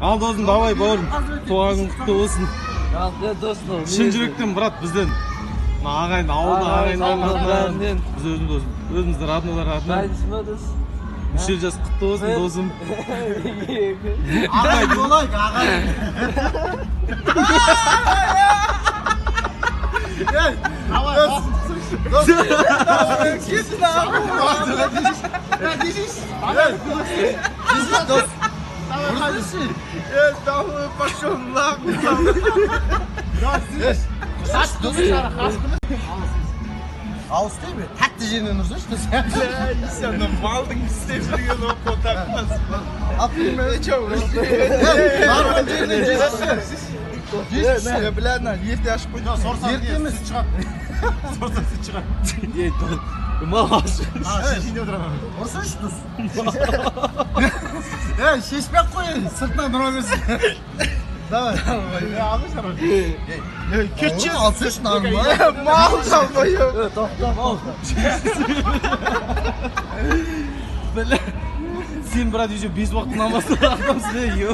Ал, досым, давай, бауырым, туған күн құтты болсын. Ал, досым. Шын жүректен, брат, бізден, мына ағайын, ауылда ағайындардың атынан, бәрінен. біз өзіміз, өзіміздің роднойлар атынан. Дайынсың ба, дос? Мүшел жас құтты болсын, досым. Екі. Ағайын болайық, ағайын. Ей, дос, дос, кетші нахуй. Дос. Эй, давай, пошел нахуй. Ауыз тиме, тәтті жерінен ұрсайшы, дос. Сен малдың істеп жүрген оқы. Алып барған жерінен жесінші. Жесінші, бля, на, ерте ашып қойды. Ерте емес. Сорсаң, сүт шығады. Ей, мал ашып. Ұрсайшы, дос. Ей, шешпей ақ қой, сыртынан ұра берсін. Давай. Ей, кетші. Алсайшы, нормально. Мал долбоёб. Тоқта. Бля, сен, брат, еще бес уақыт намаз оқымсың, ей.